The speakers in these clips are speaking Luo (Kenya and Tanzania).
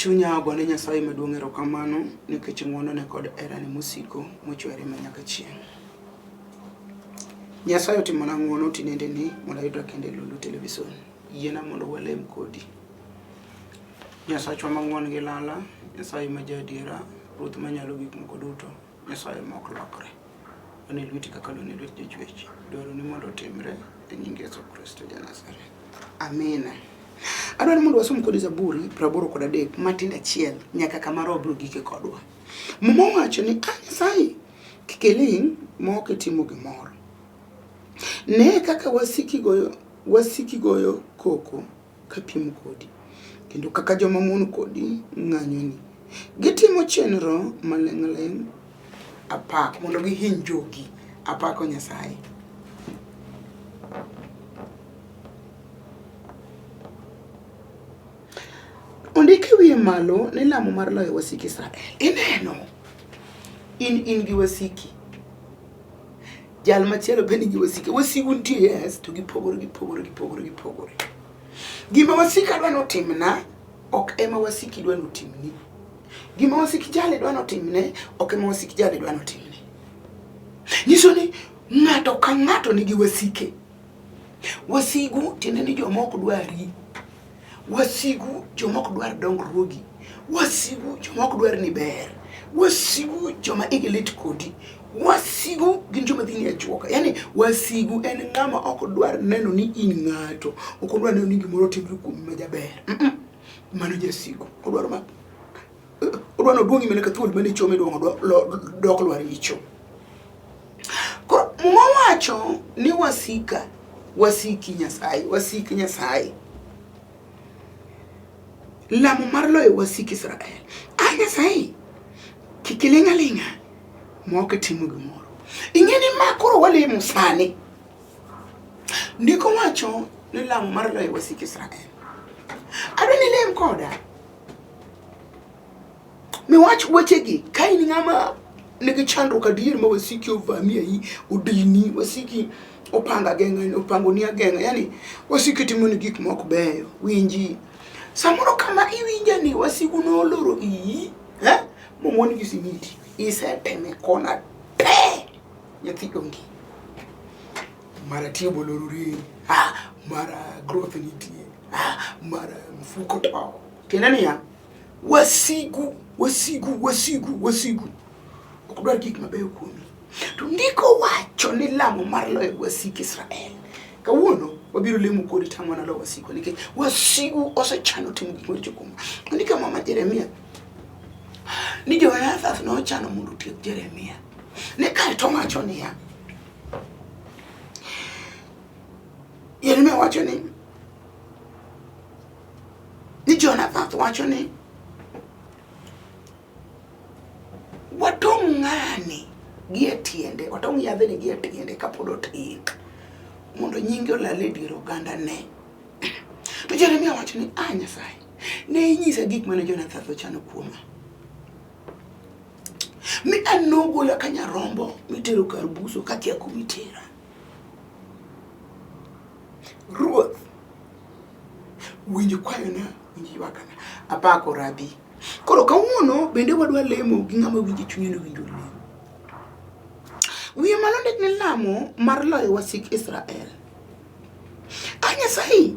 Chunya ogone Nyasaye maduong' erokamano nikech ng'wonone kod herane mosiko mochwere manyaka chieng'. Nyasaye otimona ng'wono tinendeni mondo ayudra kendo e Lulu Television. Yiena mondo walem kodi. Nyasachwa mang'won gi lala, Nyasaye ma jaadiera, Ruoth manyalo gik moko duto, Nyasaye ma ok lokre. Wan e lweti kaka lony e lwet jachwech. Dwaroni mondo otimre e nying Yesu Kristo ja Nazareth. Amina. Adwaro mondo wasom kodi Zaburi 83 matindo achiel nyaka kama Roho biro gike kodwa. Muma wacho ni a Nyasaye kik iling' ma ok itimo gimoro. Ne kaka wasiki goyo koko kapiem kodi, kendo kaka joma mon kodi ng'anyoni. Gitimo chenro maling'ling' apak mondo gihiny jogi. Apako Nyasaye. Ondik e wiye malo ni lamo mar loyo wasik Israel. Ineno, in gi wasiki. Jal machielo be nigi wasike. Wasigu nitie yes, to gipogore, gipogore, gipogore, gipogore. Gima wasika dwa notimna ok ema wasiki dwa notimni. Gima wasik jali dwa notimne ok ema wasik jali dwa notimne. Nyiso ni ng'ato ka ng'ato nigi wasike. Wasigu tiende ni joma ok dwari. Wasigu joma ok dwar dongruogi. Wasigu joma ok dwar ni ber. Wasigu joma igi lit kodi. Wasigu gin joma dhi ni ajuoka. Yaani wasigu en ng'ama ok dwar neno ni in ng'ato. Ok odwar neno ni gimoro otimre kuomi ma jaber. Mano jasigu. Odwaro ma odwaro ni oduong'i mana ka thuol mane chome duong'o dok lwar icho. Koro Muma wacho ni wasika, wasiki Nyasaye, wasik Nyasaye. Lamo mar loyo wasik Israel. A Nyasaye, kik iling' aling'a ma ok itimo gimoro. Ing'e ni ma koro walemo sani. Ndiko wacho ni lamo mar loyo wasik Israel. Adwa ni ilem koda. Miwach wechegi ka in ng'ama nigi chandruok adier ma wasiki ovami ayi odini wasiki opanga geng'a opangoni ageng'a yani wasiki timoni gik mok beyo winji samoro kama iwinja ni wasigu noloro iyi eh momon gi simiti iseteme kona te nyathi onge mara tiyo bolorore ah mara growth nitie ah mara mfuko to tiende niya Wasigu, wasigu, wasigu, wasigu ok dwar gik mabeyo kuomi. To ndiko wacho ni lamo mar loyo wasik Israel. Kawuono wabiro lemo kodi tang' wana lo wasikwa nikech wasigu osechano timo gik maricho kuomwa. Ondiko mama Jeremia ni Jehoshafat nochano mondo otiek Jeremia. Ne kae to wacho niya, Jeremia wacho ni Ni Jonathan wacho ni watong' ng'ani gi e tiende, watong' yadhni gi e tiende kapod otin mondo nyinge olal e dier oganda ne. To Jeremia wacho ni a Nyasaye, ne inyisa gik mane Jonathan ochano kuoma. Mi an nogola ka nyarombo mitero kar buso kakia kuma itera. Ruoth, winj kwayona, winj ywakna. Apako Rabi. Koro kawuono bende wadwa lemo gi ng'ama winjo chunye ni winjo lemo. Wiye malo ndik ni lamo mar loyo wasik Israel. A Nyasaye,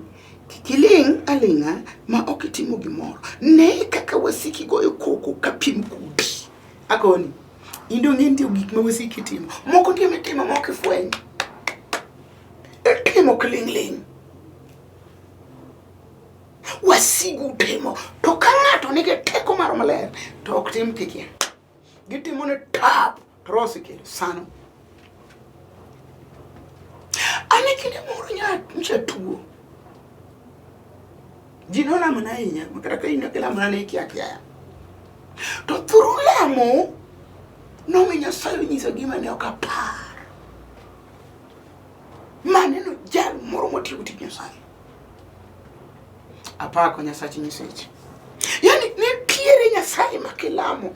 kik iling' aling'a ma ok itimo gimoro. Ne kaka wasiki goyo koko ka piem kodi. Akoni, in donge nitie gik ma wasiki timo. Moko nitie mitimo ma ok ifweny. Itimo kiling'ling'. Wasigu timo. To ka ng'ato nigi teko mar maler to ok tim kikia. Gitimo ne tap to roho osekelo sano. An e kinde moro nyocha tuo. Ji nolamona ahinya, makata ka in ok ilamona ne ikia kiaya. To through lamo, nomiyo Nyasaye onyisa gima ne ok apar. Maneno jal moro motiyo tij Nyasaye. Apako Nyasache nyiseche. Yaani nitiere Nyasaye ma kilamo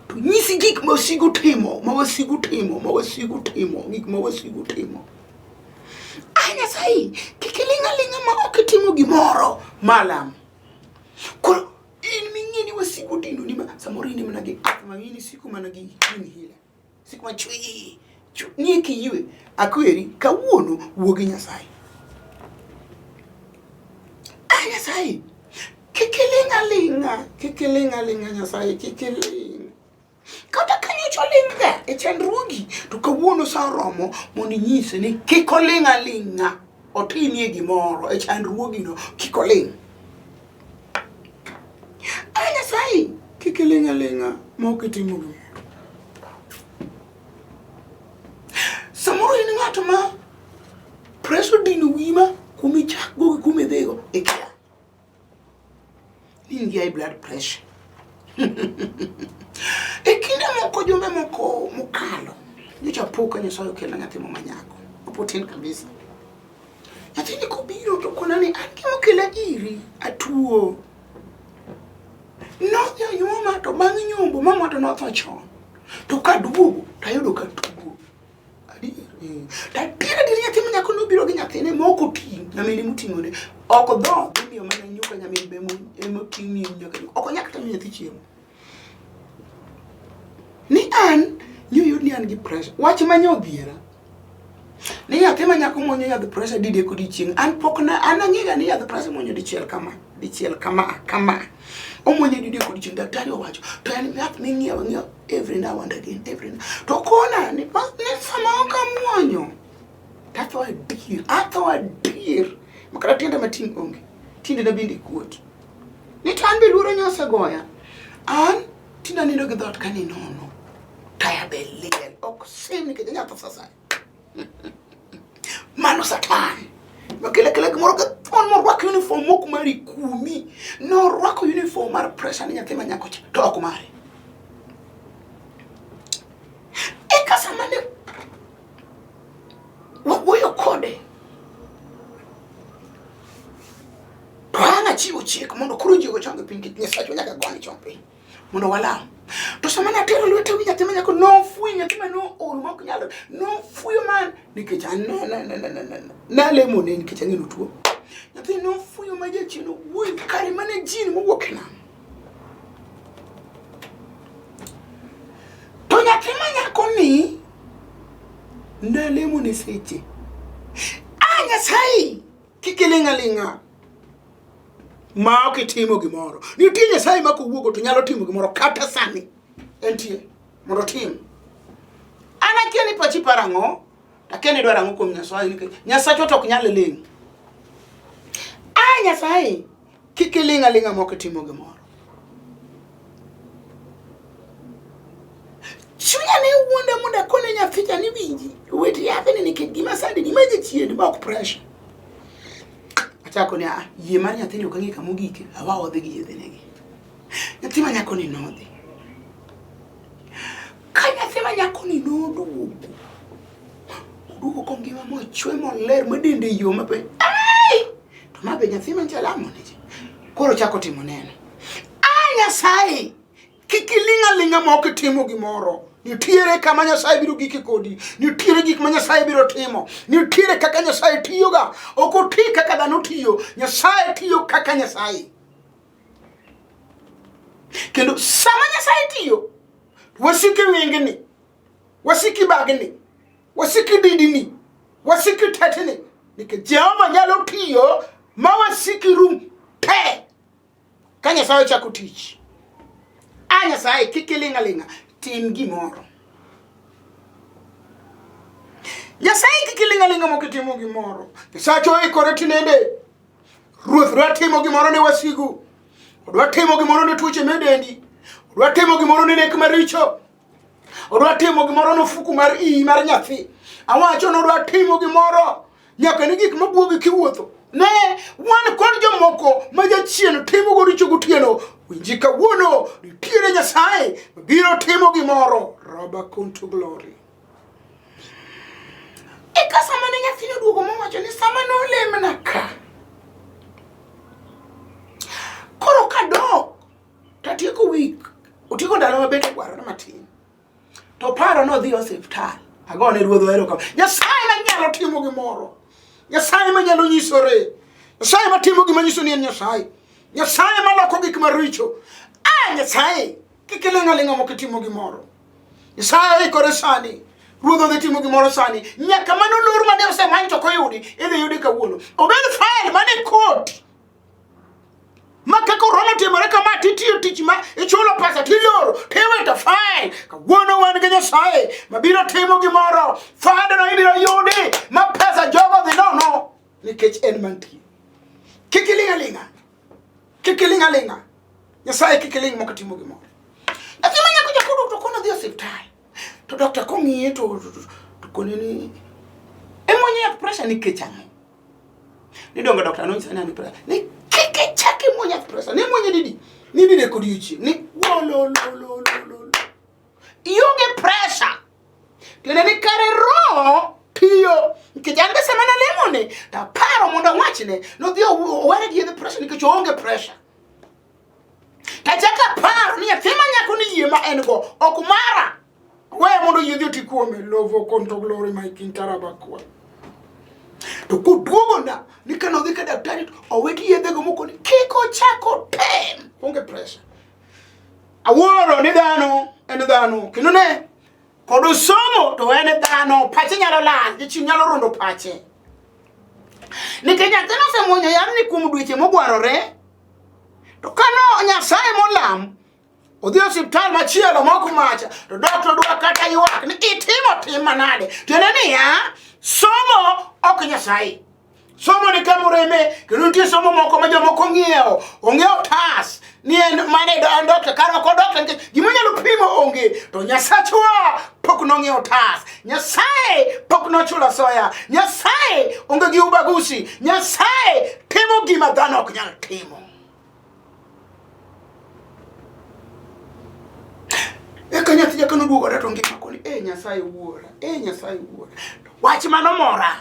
to nyisi gik ma wasigu timo, ma wasigu timo, ma wasigu timo, gik ma wasigu timo. A Nyasaye, kik iling' aling'a ma ok itimo gimoro. Ma lamo. Koro in ming'e ni wasigu dino ni ma samoro in mana gi asthma, in isiko mana gi inhaler. Siko ma chwi ni kiyue akweri kawuono wuo gi Nyasaye. Ah Nyasaye, kik iling' aling'a, kik iling' aling'a Nyasaye, kik iling'. Kata ka nyocha oling' ga e chandruogi, to kawuono sa oromo mondo inyise ni kik oling' aling'a, otimie gimoro e chandruogino, kik oling'. Ah Nyasaye, kik iling' aling'a ma ok itimo gimoro. Samoro in ng'at ma pressure odino wiyi ma kuma ichakgo gi kuma idhigo ikia. Ni in gi high blood pressure. E kinde moko jumbe moko mokalo, nyocha apo ka Nyasaye okela nyathi moro manyako, mapod tin kabisa. Nyathini kobiro to kona ni an gima okela iri, atuo. Nodhi onyuoma to bang' nyombo mama to notho chon. To kaduogo to ayudo ka tuo. Adier. To adier adier nyathi ma nyako nobiro gi nyathine ma ok oting', nyamin moting'one. Ok dhoth imiyo mana nyuka nyamin be ema oting'ni nyaka nyuka. Ok onyal kata miyo nyathi chiemo. Ni an nyoyud ni an gi pressure. Wach ma nyodhiera. Ni nyathi ma nyako muonyo yadh pressure didek odiechieng'. An pok na an ang'ega ni yadh pressure muonyo dichiel kama, dichiel kama, kama. Omuonye didek odiechieng' daktari owacho. To en yath ming'iewo ang'iewa every now and again, every now. To kona ni, ni sama ok amuonyo to atho adier, atho adier. Makata tienda matin onge. Tiendena bende kuot. Ni to an be luoro nyosegoya. An tinde anindo gi dhoot ka ni nono. Taya be liel. Ok sim nikech anyalo tho sasa. Mano Satan. Makele kele gimoro ka thuon morwako uniform mok mari kuomi. Norwako uniform mar pressure ni nyathi ma nyako cha to ok mare. Eka sama ne wawuoyo kode to an achiwo chik mondo koro ji ogo chonge piny nikech Nyasachwa nyaka gone chong piny mondo walam. To sama natero lweta wi nyathi ma nyako nofuyo nyathi ma nool ma ok nyal nofuyo man nikech an nalemone nikech ang'e notuo. Nyathi nofuyo ma jachien owuoyo kare mane jin mowuok e nam. To nyathi ma nyako ni nalemone seche. A Nyasaye kik iling' aling'a ma ok itimo gimoro. Nitie Nyasaye ma kowuogo to nyalo timo gimoro kata sani. Entie mondo otim. An akia ni pachi paro ang'o, to akia ni idwaro ang'o kuom Nyasaye nikech Nyasachwa to ok nyal ling'. A Nyasaye kik iling' aling'a ma ok itimo gimoro. Chunya ne wuonda mondo akone nyathi cha ni winji, wet yadhni nikech gima sandi ni ma jachien ma ok pressure. Achako ni ah, yie mar nyathini ok ang'e kama ogike, awa odhi gi yedhenegi. Nyathi ma nyako ni nodhi. Ka nyathi ma nyako ni noduogo, oduogo kongima mochwe moler ma dende yom ma pe. Ai! To ma be nyathi ma ncha lamo ne. Koro chako timo neno. A Nyasaye, kik iling' aling'a ma ok itimo gimoro. Nitiere kama Nyasaye biro gike kodi. Nitiere gik ma Nyasaye biro timo. Nitiere kaka Nyasaye tiyoga. Ok oti kaka dhano tiyo. Nyasaye tiyo kaka Nyasaye. Kendo sama Nyasaye tiyo, wasiki wingni, wasiki bagni, wasiki didini, wasiki tetni. Nikech Jehova nyalo tiyo ma wasiki rum te. Ka Nyasaye ochako tich. A Nyasaye kik iling' aling'a, tim gimoro. Nyasaye kik iling' aling'a mok itimo gimoro. Nyasache oikore tinende. Ruoth dwa timo gimoro ne wasigu. Odwa timo gimoro ne tuoche me dendi. Odwa timo gimoro ne nek maricho. Odwa timo gimoro ne ofuku mar iyi mar nyathi. Awacho ni odwa timo gimoro nyaka ne gik mabuogi kiwuotho. Ne wan kod jomoko ma jachien timo go richo gotieno. Winji kawuono nitiere Nyasaye mabiro timo gimoro. Raba kuntu glory. Eka sama ne nyathino oduogo mowacho ni sama nolemna ka. Koro kadok tatieko week, otieko ndalo mabende ogwarore matin. To paro nodhi osiptal. Agone ruodhwa erokamano. Nyasaye manyalo timo gimoro. Nyasaye manyalo nyisore. Nyasaye matimo gima nyiso ni en Nyasaye. Nyasaye maloko gik maricho. A Nyasaye, kik iling' aling'a mok itimo gimoro. Nyasaye oikore sani. Ruodh odhi timo gimoro sani. Nyaka mano lor mane osemany to ok oyudi, idhi yudi kawuono. Obed file mane court. Ma ka korona otimore kama titiyo tich ma ichulo pesa tiloro tiwito file. Kawuono wan gi Nyasaye mabiro timo gimoro. File no ibiro yudi ma pesa jogo dhi nono nikech en mantie. Kik iling' aling'a. Kik iling' aling'a. Nyasaye kik iling' mok timo gimoro. Nyathi ma nyako jakodo to kono dhi osiptal. To dokta kong'iye to kone ni imuonyo yath pressure nikech ang'o? Ni donge dokta nonyisa ni an gi pressure. Ni kik ichak imuony yath pressure. Ni imuonye didi? Ni didek odiochieng'. Ni wolololololo. Ionge pressure. Tiende ni kare roho tiyo nikech an be sama nalemone to aparo mondo awachne nodhi owere gi yedhe pressure nikech oonge pressure. Tachaka aparo ni nyathi ma nyako ni yie ma en go ok mara. Wewe mondo yie dhi oti kuome lovo konto glory my kintarabakwa. To koduogo na ni kane odhi ka daktari to owit yedhego moko ni kik ochak otem onge pressure. Awuoro ni dhano en dhano kendo ne kod osomo to en dhano pache nyalo lal jachien nyalo rondo pache. Nikech nyathino osemuonyo yadhni kuom dweche mogwarore To kano Nyasaye molam odhi e osiptal machielo mok macha to doctor dwa kata ywak ni itimo tim manade. Tiende niya, somo ok Nyasaye. Somo ni kama oreme kendo nitie somo moko ma jomoko ong'iewo. Ong'iewo tas ni en mane en doctor kar ok odokta nikech gima onyalo pimo onge to Nyasachwa pok nong'iewo tas. Nyasaye pok nochulo soya. Nyasaye onge gi ubaguzi. Nyasaye timo gima dhano ok nyal timo. Eka nyathi jaka noduogo to ngima koni, e Nyasaye wuora, e Nyasaye wuora. Wach mano mora.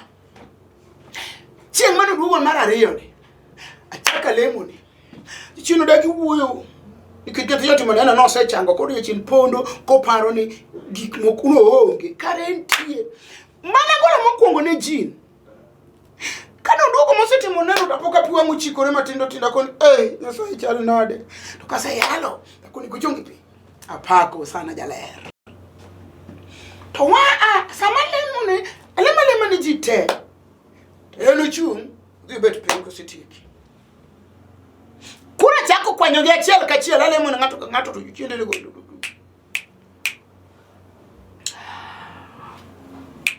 Chieng' mane oduogo mar ariyo ni, achako alemo ni. Jachien odagi wuoyo nikech nyathi otimo neno nosechango koro jachien pondo koparo ni gik moko noonge kare entie. Mana golo mokwongo ne jin. Kane oduogo mosetimo neno to apo ka pi wang' ochikore matindo tindo akoni eh Nyasaye chal nade. To kaseyalo akoni gochongi piny. Apako sana jaler. To wa a sama lemo ne alemo alema ne ji te. To en ochung' odhi obet piny kosetieki. Koro achako kwanyogi achiel kachiel alemo ne ng'ato ka ng'ato to jochiende nego.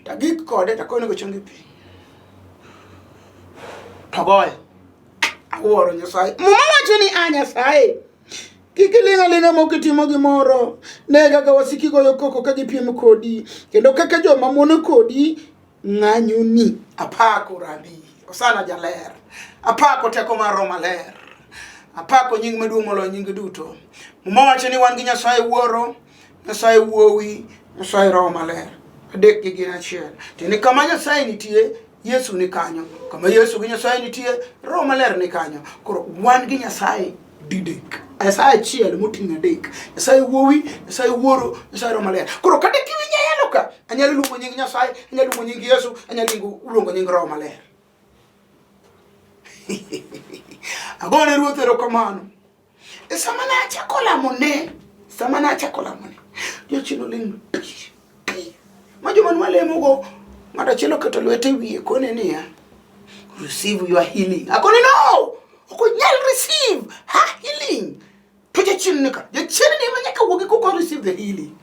Tagik kode takone go chongi piny. To goye. Awuoro Nyasaye. Muma wacho ni a Nyasaye. Kik iling' aling'a mok itimo gimoro. Ne kaka wasiki goyo koko ka gipiem kodi, kendo kaka joma mono kodi ng'anyoni. Apako Rabi, Osana Jaler. Apako teko mar Roho Maler. Apako nying maduong' moloyo nying duto. Muma wacho ni wan gi Nyasaye Wuoro, Nyasaye Wuowi, Nyasaye Roho Maler. Adek gi gin achiel. Tiende kama Nyasaye nitie, Yesu ni kanyo. Kama Yesu gi Nyasaye nitie, Roho Maler ni kanyo. Koro wan gi Nyasaye didek. Nyasaye achiel moting'o adek. Nyasaye Wuowi, Nyasaye Wuoro, Nyasaye Roho Maler. Koro kata kiwinjo yalo ka, anyalo luongo nying Nyasaye, anyalo luongo nying Yesu, anyalo luongo nying Roho Maler. Agone Ruoth erokamano. E sama ne achako lamone, sama ne achako lamone, jachien oling' pi pi. Ma joma nwalemogo, ng'ato achiel oketo lwete e wiye kone niya, receive your healing. Akone no, ok onyal receive her healing. To jachien ni ka, jachien ni ema nyaka wuogi koka receive the healing.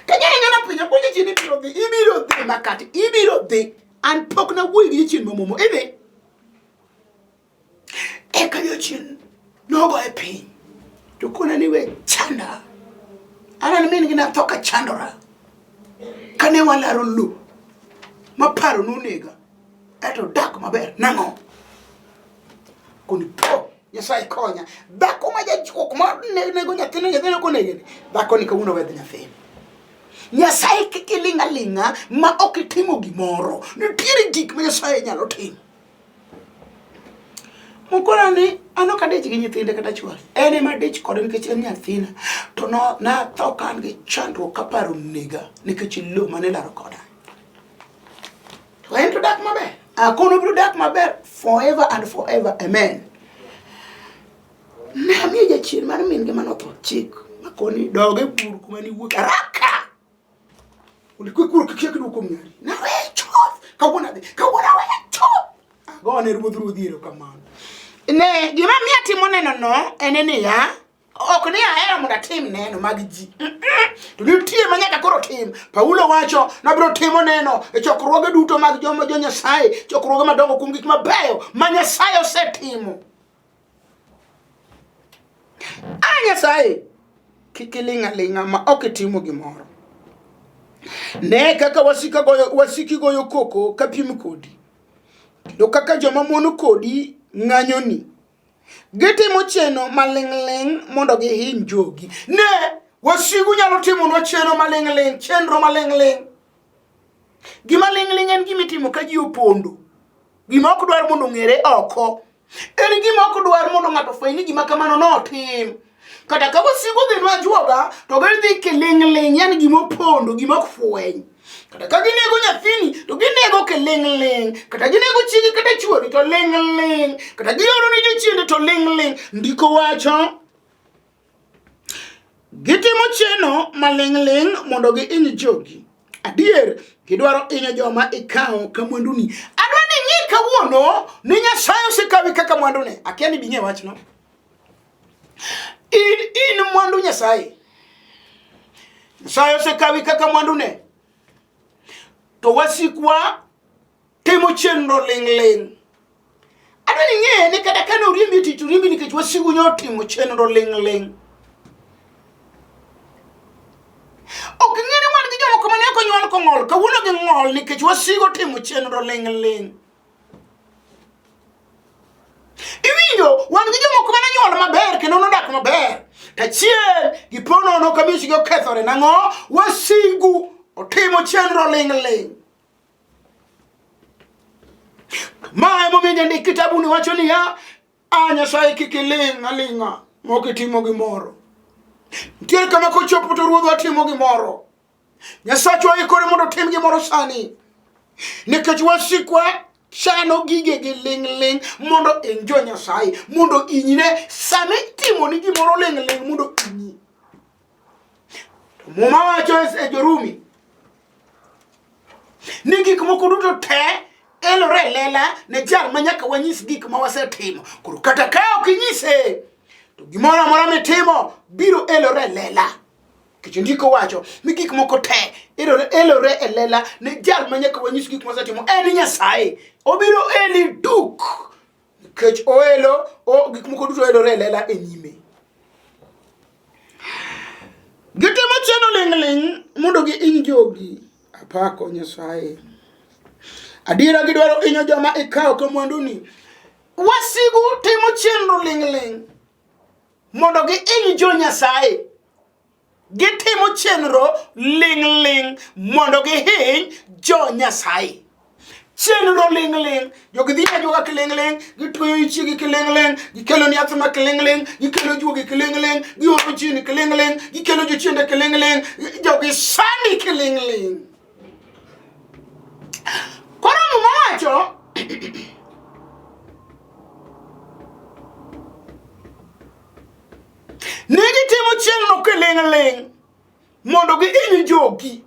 To nyalo nyalo penjo, ko jachien ibiro dhi, ibiro dhi makati, ibiro dhi. An pok nawuoyo gi jachien mamomo, idhi. Eka jachien nogoye piny to kona ni we chanda. An an min gi natho ka chandora. Kane walaro lo ma paro nonega eto dak maber nang'o? Koni po Nyasaye konya. Dhako ma jajuok ma nego nyathine nyathine konege ni. Dhako ni kawuono wedh nyathine. Nyasaye kik iling' aling'a ma ok itimo gimoro. Nitiere gik ma Nyasaye nyalo timo. Mokona ni an ok adich gi nyithinde kata chwore. En ema adich kode nikech en nyathina. To no, natho ka an gi chandruok ka paro nega nikech lo mane ilaro koda. To en to dak maber. Akono biro dak maber forever and forever. Amen. Namiyo jachien mar min gi manotho chik makoni dog e bur kuma niwuok haraka. Ulikuwa kuro kikia kiduoko mnyari. Nawe chuth. Kawuono adhi. Kawuono awe chuth. Agone ruodh ruodhi erokamano. Ne gima miyo atimo neno no en niya ok ni ahero mondo atim neno mag ji to nitie ma nyaka koro tim paulo wacho nabiro timo neno e chokruoge duto mag joma jo nyasaye chokruoge madongo kuom gik mabeyo ma nyasaye osetimo a nyasaye kik iling' aling'a ma ok itimo gimoro ne kaka wasika goyo, wasiki goyo koko kapiem kodi kendo kaka joma mon kodi ng'anyoni Gitimo cheno maling'ling' mondo gihiny jogi. Ne, wasigu nyalo timonwa cheno maling'ling', chenro maling'ling'. Gima ling'ling' en gima itimo ka ji opondo. Gima ok dwar mondo ong'ere oko. En gima ok dwar mondo ng'ato ofweny ni gima kamano notim. Kata ka wasigu odhinwa ajuoga, to gidhi kiling'ling', yani gima opondo, gima ok fweny. Kata ka ginego nyathini to ginego kiling'ling'. Kata ginego chiegi kata chuori to ling'ling'. Kata gioro ni jochiende to ling'ling'. Ndiko wacho gitimo cheno maling'ling' mondo gihiny jogi. Adier, gidwaro hinyo joma ikawo ka mwanduni. Adwa ni ing'e kawuono ni Nyasaye osekawi kaka mwandune. Akia ni bing'e wachno. In in mwandu Nyasaye. Nyasaye osekawi kaka mwandune. To wasikwa timo chenro ling'ling'. Adwa ni ing'e ni kata kane oriembi e tich oriembi nikech wasigu nyo otimo chenro ling'ling'. Ok ing'e ni wan gi jomoko mane ok onyuol kong'ol, kawuono ging'ol nikech wasigu otimo chenro ling'ling'. Iwinjo, wan gi jomoko mane nyuol maber kendo nodak maber. Tachiel gipo nono ka miechgi okethore nang'o? Wasigu otimo chenro ling' ling'. Ma emomiyo jandik kitabuni wacho niya, a Nyasaye kik iling' aling'a mok itimo gimoro. Nitiere kama kochopo to ruodhwa timo gimoro. Nyasachwa oikore mondo otim gimoro sani. Nikech wasikwa chano gigegi ling' ling' mondo injo Nyasaye, mondo inyne sama itimoni gimoro ling' ling' mondo inyi. To Muma wacho e Jorumi ni gik moko duto te elore e lela ne jal ma nyaka wanyis gik ma wasetimo. Koro kata ka ok inyise, to gimoro amora mitimo biro elore e lela. Nikech ndiko wacho ni gik moko te elore e lela ne jal ma nyaka wanyis gik mosetimo en Nyasaye. Obiro eli duk nikech oelo o, gik moko duto elore e lela e nyime. Gitimo cheno ling' ling' mondo gihiny jogi. Apako Nyasaye. Adiera gidwaro hinyo joma ikawo ka mwanduni. Wasigu timo chenro ling' ling' mondo gihiny jo Nyasaye. Gitimo chenro ling' ling' mondo gihiny jo Nyasaye. Chenro ling' ling', jogi dhi ajuoga kiling' ling', gitweyo chiegi kiling' ling', gikelo ni yath ma kiling' ling', gikelo juogi kiling' ling', gioro jini kiling' ling', gikelo jochiende kiling' ling', jogi sandi kiling' ling'. Koro Muma wacho Ne gitimo chenro kiling'ling' mondo gihiny jogi.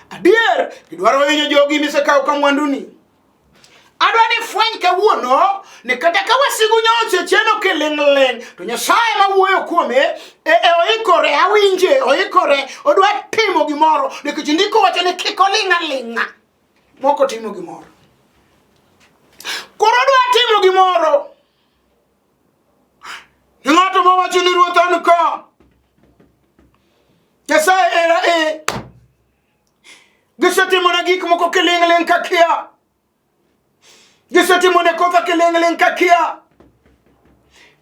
Adier, gidwaro hinyo jogi misekawo ka mwanduni. Adwa ni fweny kawuono ni kata ka wasigu nyocha cheno kiling'ling' to Nyasaye ma wuoyo kuome e, e oikore, awinje, oikore, odwa timo gimoro nikech ndiko wacho ni kik oling' aling'a mok otimo gimoro. Koro odwa timo gimoro. Ng'ato ma wacho ni Ruoth an ka. Nyasaye era e. Gisetimona gik moko kiling'ling' ka kia. Gisetimone kotha kiling'ling' ka kia.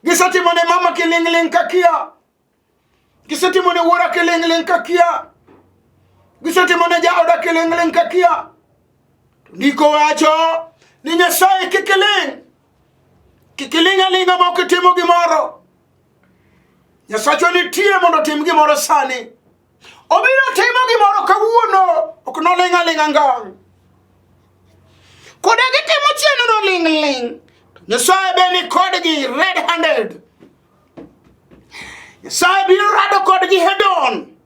Gisetimone mama kiling'ling' ka kia. Gisetimone wuora kiling'ling' ka kia. Gisetimone jaoda kiling'ling' ka kia. Ndiko wacho ni Nyasaye kik iling'. Kik iling' aling'a ma ok itimo gimoro. Nyasachwa nitie mondo otim gimoro sani. Obiro timo gimoro kawuono, ok noling' aling'a ngang'. Koda gitimo chenro ling' ling'. To Nyasaye be ni kodgi red handed. Nyasaye biro rado kodgi head on.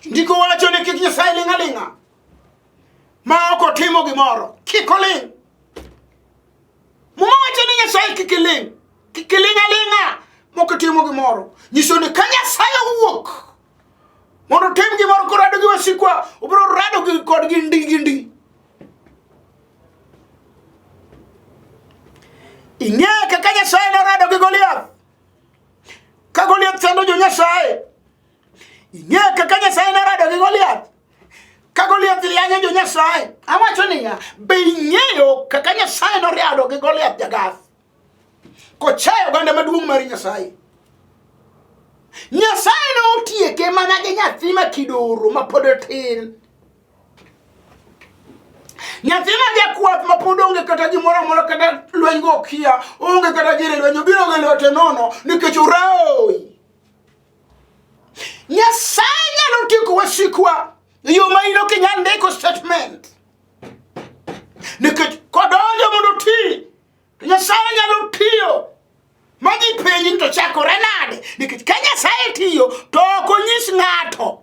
Ndiko wacho ni kik Nyasaye ling' aling'a ma ok otimo gimoro, kik oling'. Muma wacho ni Nyasaye kik iling', kik iling' aling'a mok otimo gimoro. Nyiso ni ka Nyasaye owuok mondo otim gimoro korado gi wasikwa, obiro rado gi kodgi ndi gi ndi. Ing'e kaka Nyasaye norado gi Goliath. Ka Goliath chando jo Nyasaye, Ing'e kaka Nyasaye norado gi Goliath. Ka Goliath yanyo jo Nyasaye, awacho niya, be ing'eyo kaka Nyasaye noriado gi Goliath Jagath? Kochayo oganda maduong' mar Nyasaye. Nyasaye notieke mana gi nyathi ma kidoro ma pod otin. Nyathi ma jakwath ma pod onge kata gimoro amora kata lweny go okia, onge kata gire lweny, obiro gi lwete nono nikech oraoi. Nyasaye nyalo tieko wasikwa e yo ma in ok inyal ndiko statement. Nikech kodonjo mondo oti, to Nyasaye nyalo tiyo ma ji penji ni to chakore nade? Nikech ka Nyasaye tiyo to ok onyis ng'ato.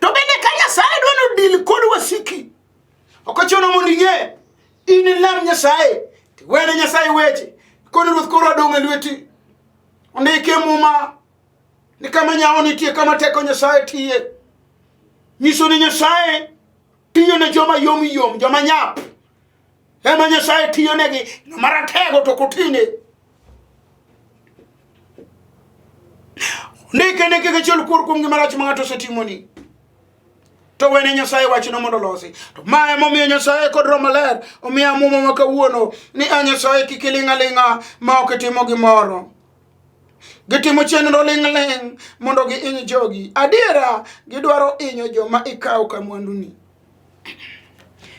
To bende ka Nyasaye dwa ni odil kod wasiki, ok ochuno mondo ing'e in ilam Nyasaye, tiwene Nyasaye weche, koni Ruoth koro adong' e lweti. Ondiki e Muma ni kama nyawo nitie kama teko Nyasaye tiye. Nyiso ni Nyasaye tiyo ne joma yom yom, joma nyap. Ema Nyasaye tiyo negi, joma ratego to ok otine. Ndike ni kik ichul kuor kuom gima rach ma ng'ato osetimoni. To wene Nyasaye wachno mondo olosi. To ma emomiyo Nyasaye kod Roho Maler omiya muma ma kawuono ni a Nyasaye kik iling' aling'a ma ok itimo gimoro. Gitimo chenro ling' ling' mondo gihiny jogi. Adiera gidwaro hinyo joma ikawo ka mwanduni.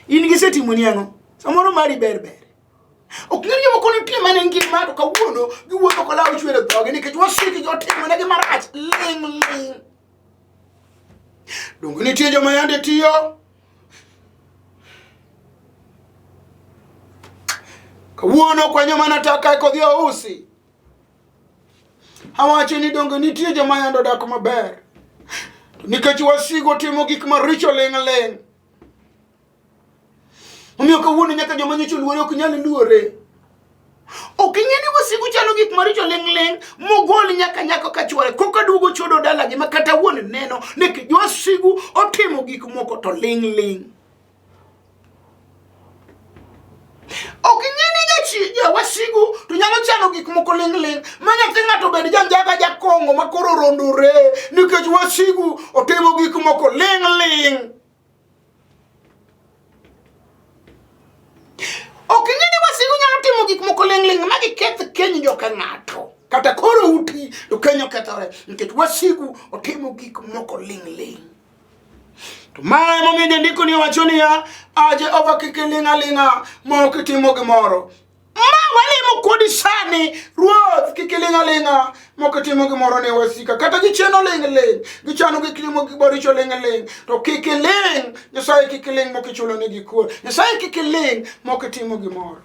In gisetimoni ang'o? Samoro mari ber ber. Ok ng'e jomoko nitie mana ngima to kawuono giwuotho kolawo chwer e dhogi nikech wasikgi otimonegi marach ling' ling'. Donge nitie joma yande tiyo kawuono kwanyo mana taka kodhi ousi. Awacho ni donge nitie joma yande odak maber to nikech wasigu otimo gik maricho ling' ling'. Omiyo kawuono nyaka joma nyocha oluore ok nyal luore. Ok ing'e ni wasigu chano gik maricho ling' ling' mogol nyaka nyako ka chwore koka duogo chodo dalagi ma kata wuon neno nikech wasigu otimo gik moko to ling' ling'. Ok ing'e ni jachi wasigu to nyalo chano gik moko ling' ling' ma nyathi ng'ato bed janjaga jakong'o ma koro rondore nikech wasigu otimo gik moko ling' ling'. Ok ing'e ni wasigu nyalo timo gik moko ling' ling' ma giketh keny joka ng'ato. Kata koro uti to keny okethore nikech wasigu otimo gik moko ling' ling'. To ma emomiyo jandiko ni owacho niya, a Jehova kik iling' aling'a ma ok itimo gimoro. Ma walemo kodi sani, Ruoth, kik iling' aling'a mok itimo gimoro ne wasika. Kata gicheno ling' ling', gichano gitimo gik maricho ling' ling', to kik iling', Nyasaye kik iling' mok ichulo negi kuor. Nyasaye kik iling' mok itimo gimoro.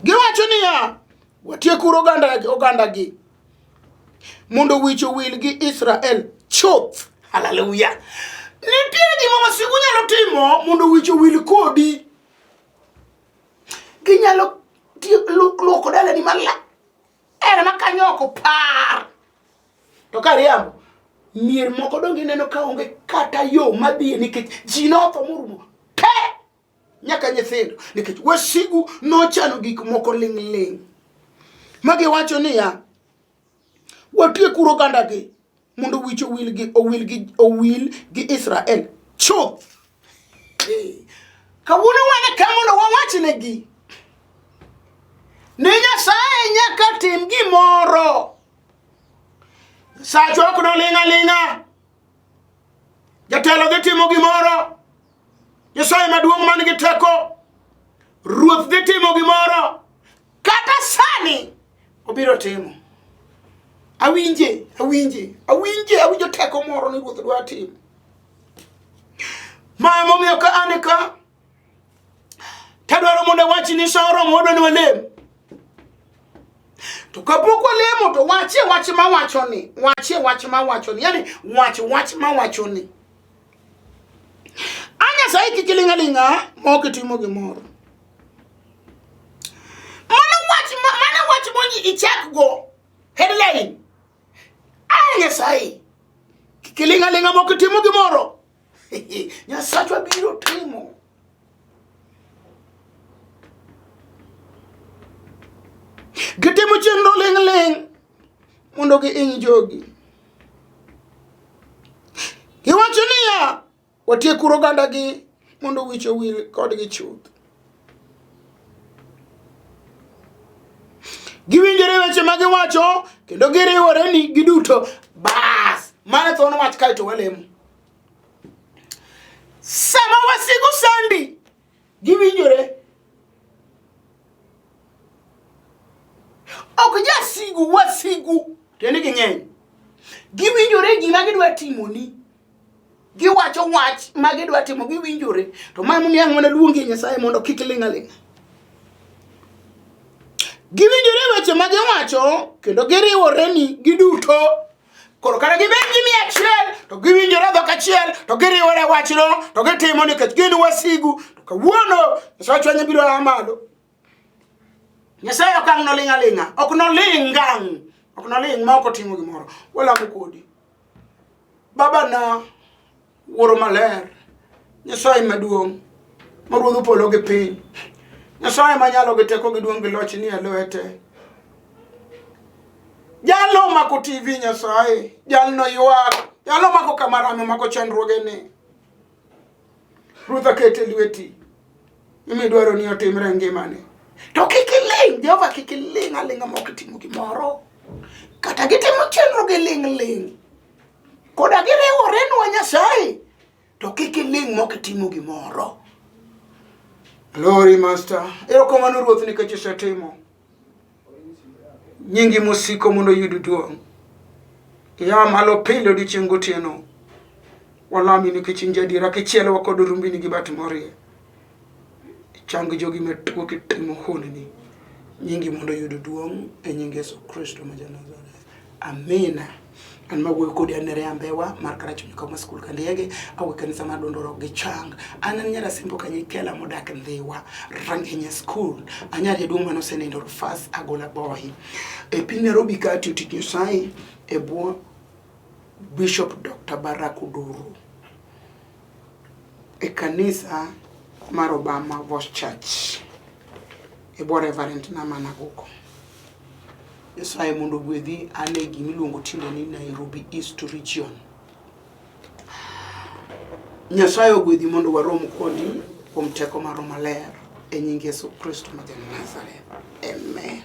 Giwacho niya, watiekuru oganda ogandagi mondo wich owil gi Israel chuth. Haleluya! Nitie gima wasigu nyalo timo mondo wich owil kodi. Ginyalo luoko dalani maler ma kanyo ok opar. To kariambo, mier moko donge ineno ka onge kata yo madhiye nikech ji notho morumo te nyaka nyithindo nikech wasigu nochano gik moko ling' ling' ma giwacho niya watiekuru ogandagi mondo wich owil gi owil gi owil gi Israel chuth. Kawuono wan ka mondo wawachnegi ni Nyasaye nyaka tim gimoro. Sachwa ok noling' aling'a. Jatelo dhi timo gimoro. Nyasaye maduong' man gi teko. Ruoth dhi timo gimoro. Kata sani obiro timo. Awinje, awinje, awinje, awinjo teko moro ni Ruoth dwa timo. Ma emomiyo ka an ka tadwaro mondo awach ni sa oromo wadwa ni walem. To kapok walemo to wachie wach mawacho ni, wachie wach mawacho ni, yani wach wach mawacho ni. A Nyasaye kik iling' aling'a ma ok itimo gimoro. Mano wach mano wach mondo ichak go headline. A Nyasaye kik iling' aling'a ma ok itimo gimoro. Nyasachwa biro timo. Gitimo chenro ling' ling' mondo gihiny jogi. Giwacho niya, watiekuru ogandagi mondo wich owil kodgi chuth. Giwinjore weche ma giwacho kendo giriwore ni giduto. Bas, mano thuon wach kae to walemo. Sama wasigu sandi, giwinjore. Ok jasigu, wasigu, tiende ging'eny. Giwinjore gima gidwa timoni. Giwacho wach ma gidwa timo, giwinjore. To ma emomiyo ang' mana luongi Nyasaye mondo kik ling' aling'a. Giwinjore weche ma giwacho kendo giriwore ni giduto. Koro kata gibed ji 100 to giwinjore dhok achiel to giriwore wachno to gitimo nikech gin wasigu. To kawuono Nyasaye chwanye biro a malo. Nyasaye ok ang' noling' aling'a, ok noling' ngang', ok noling' ma ok otimo gimoro. Walamo kodi. Babana, Wuoro maler, Nyasaye maduong' ma ruodho polo gi piny, Nyasaye manyalo gi teko gi duong' gi loch nie lwete. Jalno omako TV Nyasaye, jalno ywak, jalno omako kamarame, omako chandruogene. Ruoth akete lweti, imidwaro ni otimre e ngimane. To kik iling', Jehova kik iling' aling'a ma ok itimo gimoro. Kata gitimo chenro gi ling' ling'. Koda giriworenwa Nyasaye, to kik iling' mok itimo gimoro. Glory Master. Erokamano Ruoth nikech isetimo. Nyingi mosiko mondo oyud duong'. Ia malo pile odiechieng' gotieno. Walami nikech in jadiera kichielowa kod rumbini gi bat morie. Chang jogi matuo kitimo honni. Nyingi mondo oyud duong' e nying Yesu Kristo ma ja-Nazareth. Amina. An mawuoyo kodi an Nerea Mbewa mar Karachuonyo Kama School Kandiege, awuok e kanisa mar Dondoro gi Chang. An an nyar Asembo Kanyikela modak Ndhiwa, Rangenya School. Anyar jaduong' mane osenindo Rufas Agola Boy. E piny Nairobi ka atiyo tich Nyasaye e bwo Bishop Dr. Barack Oduro. E kanisa mar Obama Voice Church e bwo Reverend Naman Agoko. Nyasaye mondo ogwedhi an e gima iluongo tinde ni Nairobi East Region. Nyasaye ogwedhi mondo warom kodi kuom teko mar Roho Maler e nying Yesu Kristo ma ja Nazareth. Amen.